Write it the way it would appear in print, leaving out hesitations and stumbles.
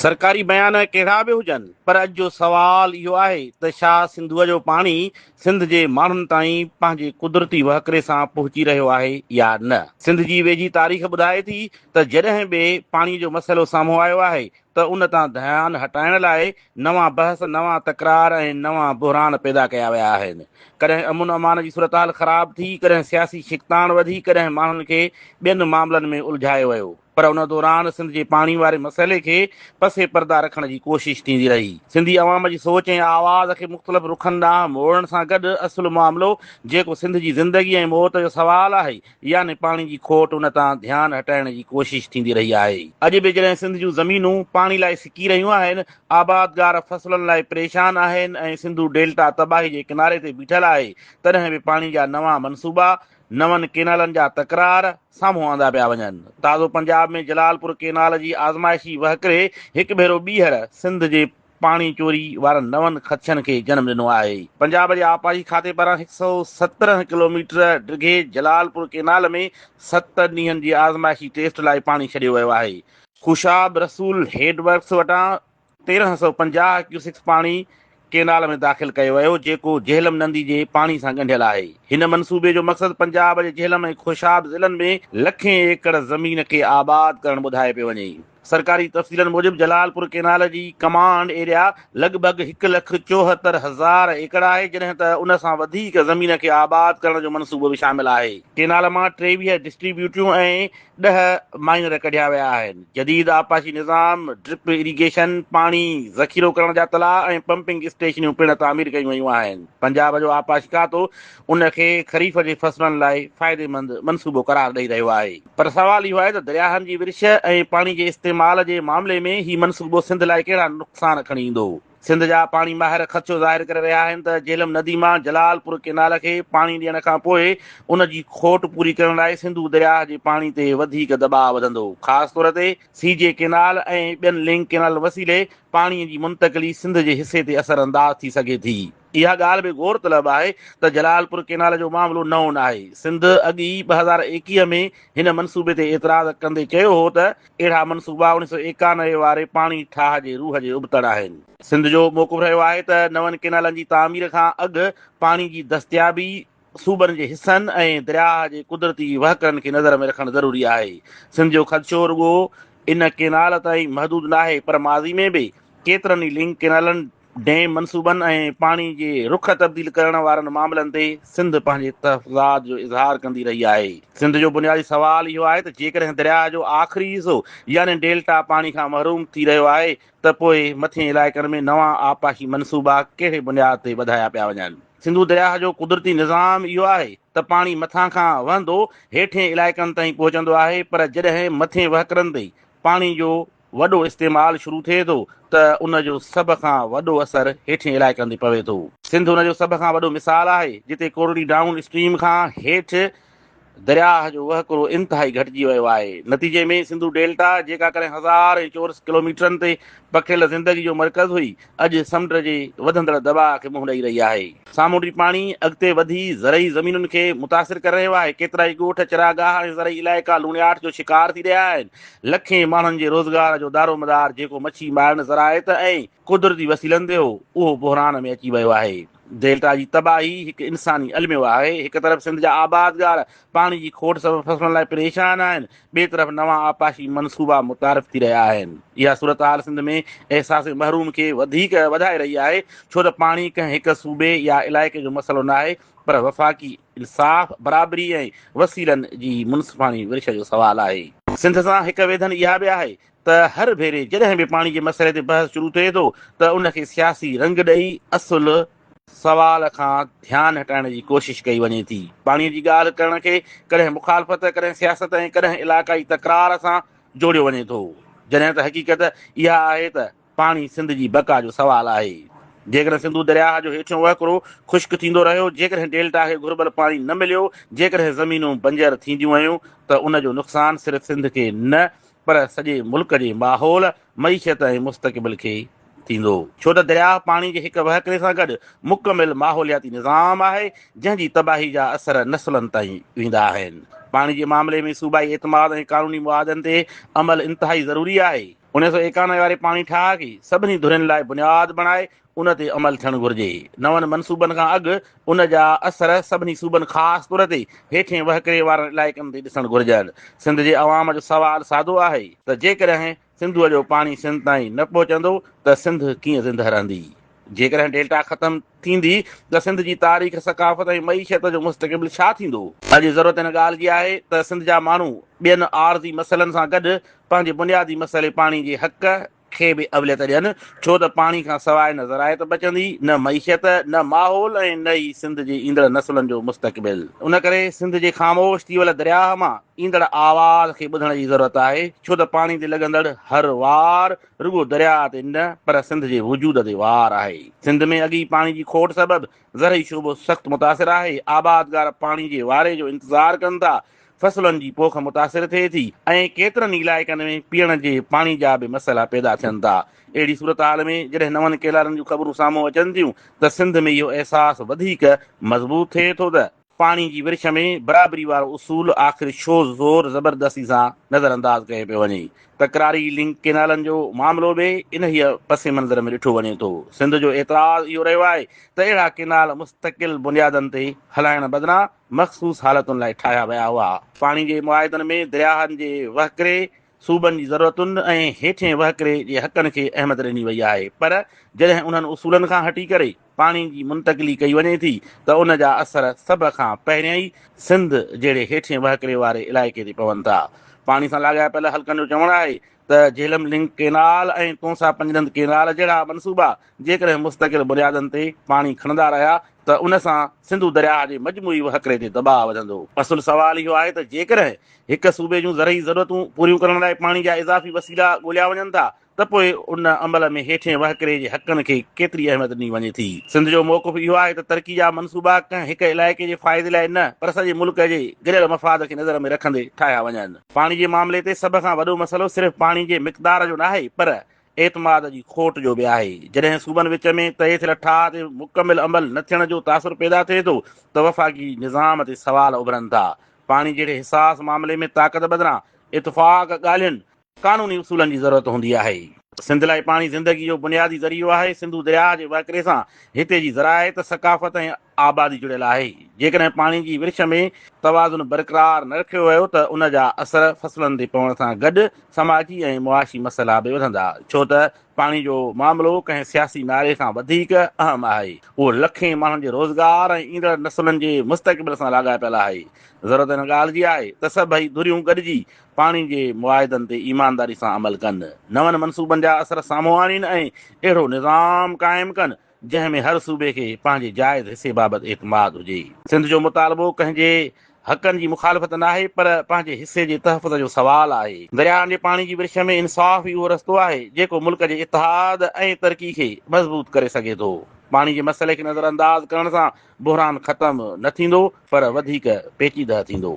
سرڪاري بيان ڪهڙا به هجن، پر اڄ جو سوال اهو آهي ته ڇا سنڌوء جو پاڻي سنڌ جي ماڻهن تائين پنهنجي قدرتي وهڪري سان پهچي رهيو آهي يا نه؟ سنڌ جي ويجهي تاريخ ٻڌائي ٿي ته جڏهن به پاڻي جو مسئلو سامهون آيو آهي ته ان تان ڌيان هٽائڻ لاء نوان بحث، نوان تڪرار ۽ نوان بحران پيدا ڪيا ويا آهن. ڪڏهن امن امان جي صورتحال خراب ٿي، ڪڏهن سياسي ڇڪتاڻ وڌي، ڪڏهن ماڻهن کي ٻين معاملن ۾ الجهايو ويو. پر ان دوران سنڌ جي پاڻي واري مسئلي کي پس پرده رکڻ جي ڪوشش ٿيندي رهي. سنڌي عوام جي سوچ ۽ آواز کي مختلف رخن ڏانهن موڙڻ سان گڏ اصل معاملو جيڪو سنڌ جي زندگي ۽ موت جو سوال آهي يعني پاڻي جي کوٽ ان تان ڌيان هٽائڻ جي ڪوشش ٿيندي رهي آهي. اڄ به جڏهن سنڌ جون زمينون پاڻي لاء سڪي رهيون آهن، آبادگار فصلن لاء پريشان آهن ۽ سنڌو ڊيلٽا تباهي جي ڪناري تي بيٺل آهي تڏهن به پاڻي جا نوان منصوبا، نون ڪينالن جا تڪرار سامهون آندا پيا وڃن. تازو پنجاب ۾ جلال پور ڪينال جي آزمائشي وهڪري هڪ ڀيرو ٻيهر سنڌ جي پاڻي چوري وارن نون خدشن کي جنم ڏنو آهي. پنجاب جي آبپاشي کاتي پاران هڪ سئو 17 ڪلوميٽر ڊگهي جلال پور ڪينال ۾ ست ڏينهن جي آزمائشي ٽيسٽ لاء پاڻي ڇڏيو ويو آهي. خوشاب رسول هيڊ ورڪس وٽان 1350 ڪيوسڪس پاڻي ڪينال ۾ داخل ڪيو ويو، جيڪو جهلم ندي جي پاڻي سان ڳنڍيل آهي. هن منصوبي جو مقصد پنجاب جي جهلم ۽ خوشاب ضلعن ۾ لکين ايڪڙ زمين کي آباد ڪرڻ ٻڌايو پيو وڃي. سرڪاري تفصيلن موجب جلال پور ڪينال جي ڪمانڊ ايريا لڳ ڀڳ 1,74,000 ايڪڙ آهي، جڏهن ته ان سان وڌيڪ زمين کي آباد ڪرڻ جو منصوبو به شامل آهي. ڪينال مان 23 ڊسٽريبيوٽريون ۽ 10 مائنر ڪڍيا ويا آهن. جديد آبپاشي نظام، ڊرپ اريگيشن، پاڻي ذخيرو ڪرڻ جا تلاء ۽ پمپنگ اسٽيشنيون پڻ تعمير ڪيون ويون آهن. پنجاب جو آبپاشي کاتو ان کي خريف جي فصلن لاء فائديمند منصوبو قرار ڏئي رهيو آهي. پر سوال اهو آهي ته درياهن جي ورڇ ۽ پاڻي جي استعمال جي معاملي ۾ هي منصوبو سنڌ لاء ڪهڙا نقصان کڻي ايندو؟ سنڌ جا پاڻي ماهر خدشو ظاهر ڪري رهيا آهن ته جهلم ندي مان جلال پور ڪينال کي پاڻي ڏيڻ کان پوء ان جي کوٽ پوري ڪرڻ لاء سنڌو درياهه جي پاڻي تي وڌيڪ دٻاء وڌندو، خاص طور تي سي جي ڪينال ۽ ٻين لنڪ ڪينالن وسيلي پاڻي جي منتقلي سنڌ جي حصي تي اثرانداز ٿي سگهي ٿي. اها ڳالهه به غور طلب آهي ته جلال پور ڪينال جو معاملو نئون ناهي، سنڌ اڳ ئي 2021 ۾ هن منصوبي تي اعتراض ڪندي چيو هو ته اهڙا منصوبا 1991 واري پاڻي ٺاهه جي روح جي ابتڙ آهن. سنڌ جو موقف رهيو آهي ته نون ڪينالن جي تعمير کان اڳ پاڻي جي دستيابي، صوبن جي حصن ۽ درياهه جي قدرتي وهڪرن کي نظر ۾ رکڻ ضروري آهي. سنڌ جو خدشو رڳو ان ڪينال تائين محدود ناهي پر ماضي ۾ به ڪيترن ئي لنڪ ڪينالن، ڊيم منصوبن ۽ پاڻي جي رخ تبديل ڪرڻ وارن معاملن تي سنڌ پنهنجي تحفظات جو اظهار ڪندي رهي آهي. سنڌ جو بنيادي سوال اهو آهي ته جيڪڏهن درياهه جو آخري حصو يعني ڊيلٽا پاڻي کان محروم ٿي رهيو آهي ته پوء مٿين علائقن ۾ نوان آبپاشي منصوبا ڪهڙي بنياد تي ٻڌايا پيا وڃن؟ سنڌو درياهه جو قدرتي نظام اهو آهي ته پاڻي مٿان کان وهندو هيٺين علائقن تائين پهچندو آهي پر جڏهن مٿين وهڪرن تي پاڻي جو وڏو استعمال شروع ٿئي ٿو ته ان جو سڀ کان وڏو اثر هيٺين علائقن تي پوي ٿو. سنڌ ان جو سڀ کان وڏو مثال آهي، جتي ڪورڙي ڊائون اسٽريم کان هيٺ درياهه جو وهڪرو انتهائي گهٽجي ويو آهي. نتيجي ۾ سنڌو ڊيلٽا، جيڪا ڪڏهن هزارين چورس ڪلوميٽرن تي پکڙيل زندگي جو مرڪز هئي، اڄ سمنڊ جي وڌندڙ دٻاء کي منهن ڏئي رهي آهي. سامونڊي پاڻي اڳتي وڌي زرعي زمينن کي متاثر ڪري رهيو آهي، ڪيترائي ڳوٺ، چراگاهه ۽ زرعي علائقا لوڻياٺ جو شڪار ٿي رهيا آهن، لکين ماڻهن جي روزگار جو دارومدار جيڪو مڇي مارڻ، زراعت ۽ قدرتي وسيلن تي هو، اهو بحران ۾ اچي ويو آهي. ڊيلٽا جي تباهي هڪ انساني الميو آهي، هڪ طرف سنڌ جا آبادگار پاڻي جي کوٽ سبب فصلن لاء پريشان آهن، ٻئي طرف نوان آبپاشي منصوبا متعارف ٿي رهيا آهن. اها صورتحال سنڌ ۾ احساس محروم کي وڌيڪ وڌائي رهي آهي، ڇو ته پاڻي ڪنهن هڪ صوبي يا علائقي جو مسئلو ناهي، پر وفاقي انصاف، برابري ۽ وسيلن جي منصفاڻي ورڇ جو سوال آهي. سنڌ سان هڪ ويڌن اها به آهي ته هر ڀيري جڏهن به پاڻي جي مسئلي تي بحث شروع ٿئي ٿو ته ان کي سياسي رنگ ڏئي اصل سوال کان ڌيان هٽائڻ جي ڪوشش ڪئي وڃي ٿي. پاڻي جي ڳالهه ڪرڻ کي ڪڏهن مخالفت، ڪڏهن سياست ۽ ڪڏهن علائقائي تڪرار سان جوڙيو وڃي ٿو. جڏهن ته حقيقت اها آهي ته پاڻي سنڌ جي بقا جو سوال آهي. جيڪڏهن سنڌو درياهه جو هيٺيون وهڪرو خشڪ ٿيندو رهيو، جيڪڏهن ڊيلٽا کي گهربل پاڻي نه مليو، جيڪڏهن زمينون بنجر ٿينديون ويون ته ان جو نقصان صرف سنڌ کي نه پر سڄي ملڪ جي ماحول، معيشت ۽ مستقبل کي ٿيندو. ڇو ته درياهه پاڻي جي هڪ وهڪري سان گڏ مڪمل ماحولياتي نظام آهي، جنهن جي تباهي جا اثر نسلن تائين ويندا آهن. پاڻي جي معاملي ۾ صوبائي اعتماد ۽ قانوني معاهدن تي عمل انتهائي ضروري آهي. 1991 واري پاڻي ٺاهه کي سڀني ڌرين لاء بنياد بڻائي ان تي عمل ٿيڻ گهرجي. نون منصوبن کان اڳ ان جا اثر سڀني صوبن خاص طور تي هيٺين وهڪري وارن علائقن تي ڏسڻ گهرجن. سنڌ جي عوام جو سوال سادو آهي ته جيڪڏهن سنڌوء جو پاڻي سنڌ تائين نه پهچندو ته سنڌ ڪيئن زندهه رهندي؟ جيڪڏهن ڊيلٽا ختم ٿيندي ته سنڌ جي تاريخ، ثقافت ۽ معيشت جو مستقبل ڇا ٿيندو؟ اڄ ضرورت ان ڳالهه جي آهي ته سنڌ جا ماڻهو ٻين عارضي مسئلن سان گڏ پنهنجي بنيادي مسئلي پاڻي جي حق کي به اوليت ڏين، ڇو ته پاڻي کان سواء نه زراعت بچندي، نه معيشت، نه ماحول ۽ نه ئي سنڌ جي ايندڙ نسلن جو مستقبل. ان ڪري سنڌ جي خاموش ٿي ويل درياهه مان ايندڙ آواز کي ٻڌڻ جي ضرورت آهي، ڇو ته پاڻي تي لڳندڙ هر وار رڳو درياهه تي نه پر سنڌ جي وجود تي وار آهي. سنڌ ۾ اڳ ئي پاڻي جي کوٽ سبب زرعي شعبو سخت متاثر آهي، آبادگار پاڻي جي واري جو انتظار ڪن ٿا، فصلن جي پوک متاثر ٿئي ٿي ۽ ڪيترن ئي علائقن ۾ پيئڻ جي پاڻي جا به مسئلا پيدا ٿين ٿا. اهڙي صورتحال ۾ جڏهن نون ڪئنالن جون خبرون سامهون اچن ٿيون ته سنڌ ۾ اهو احساس وڌيڪ مضبوط ٿئي ٿو ته پاڻي جي ورڇ ۾ برابري وارو اصول آخر ڇو زور زبردستي سان نظرانداز ڪيو پيو وڃي. تڪراري لنڪ ڪينالن جو معاملو به انهيء پس منظر ۾ ڏٺو وڃي ٿو. سنڌ جو اعتراض اهو رهيو آهي ته اهڙا ڪينال مستقل بنيادن تي هلائڻ بدران مخصوص حالتن لاء ٺاهيا ويا هئا. پاڻي جي معاهدن ۾ درياهن جي وهڪري، صوبن جي ضرورتن ۽ هيٺين وهڪري جي حقن کي اهميت ڏني وئي آهي پر جڏهن انهن اصولن کان هٽي ڪري پاڻي جي منتقلي ڪئي وڃي ٿي ته ان جا اثر سڀ کان پهريائين سنڌ جهڙي هيٺين وهڪري واري علائقي تي پون ٿا. پاڻي سان لاڳاپيل حلقن جو چوڻ آهي ته Jhelum link canal ۽ Taunsa Panjnad canal جهڙا منصوبا جيڪڏهن مستقل بنيادن تي پاڻي کڻندا رهيا ته ان سان سنڌو درياهه جي مجموعي وهڪري تي دٻاء وڌندو. اصل سوال اهو آهي ته جيڪڏهن هڪ صوبي جون زرعي ضرورتون پوريون ڪرڻ لاء پاڻي جا اضافي وسيلا ڳوليا وڃن ٿا ته پوء ان عمل ۾ هيٺين وهڪري جي حقن کي ڪيتري اهميت ڏني وڃي ٿي؟ سنڌ جو موقف اهو آهي ته ترقي جا منصوبا ڪنهن هڪ علائقي جي فائدي لاء نه پر سڄي ملڪ جي گڏيل مفاد کي نظر ۾ رکندي ٺاهيا وڃن. پاڻي جي معاملي تي سڀ کان وڏو مسئلو صرف پاڻي جي مقدار جو ناهي پر اعتماد جي کوٽ جو به آهي. جڏهن صوبن وچ ۾ طئي ٿيل ٺاهه تي مڪمل عمل نه ٿيڻ جو تاثر پيدا ٿئي ٿو ته وفاقي نظام تي سوال اڀرن ٿا. پاڻي جهڙي حساس معاملي ۾ طاقت بدران اتفاق، ڳالهين، قانوني اصولن جي ضرورت هوندي آهي. سنڌ لاء پاڻي زندگي جو بنيادي ذريعو آهي. سنڌو درياهه جي وهڪري سان هتي جي زراعت، ثقافت ۽ آبادي جڙيل آهي. جيڪڏهن پاڻي جي ورڇ ۾ توازن برقرار نه رکيو ويو ته ان جا اثر فصلن تي پوڻ سان گڏ سماجي ۽ معاشي مسئلا به وڌندا. ڇو ته پاڻي جو معاملو ڪنهن سياسي نعري کان وڌيڪ اهم آهي. اهو لکين ماڻهن جي روزگار ۽ ايندڙ نسلن جي مستقبل سان لاڳاپيل آهي. ضرورت ان ڳالهه جي آهي ته سڀئي ڌريون گڏجي پاڻي جي معاهدن تي ايمانداري سان عمل ڪن، نون منصوبن جا اثر سامهون آڻين ۽ اهڙو نظام قائم ڪن جنهن ۾ هر صوبي کي پنهنجي جائز حصي بابت اعتماد هجي. سنڌ جو مطالبو ڪنهن جي حقن جي مخالفت ناهي پر پنهنجي حصي جي تحفظ جو سوال آهي. درياهن جي پاڻي جي ورڇ ۾ انصاف ئي اهو رستو آهي جيڪو ملڪ جي اتحاد ۽ ترقي کي مضبوط ڪري سگهي ٿو. پاڻي جي مسئلي کي نظرانداز ڪرڻ سان بحران ختم نه ٿيندو پر وڌيڪ پيچيده ٿيندو.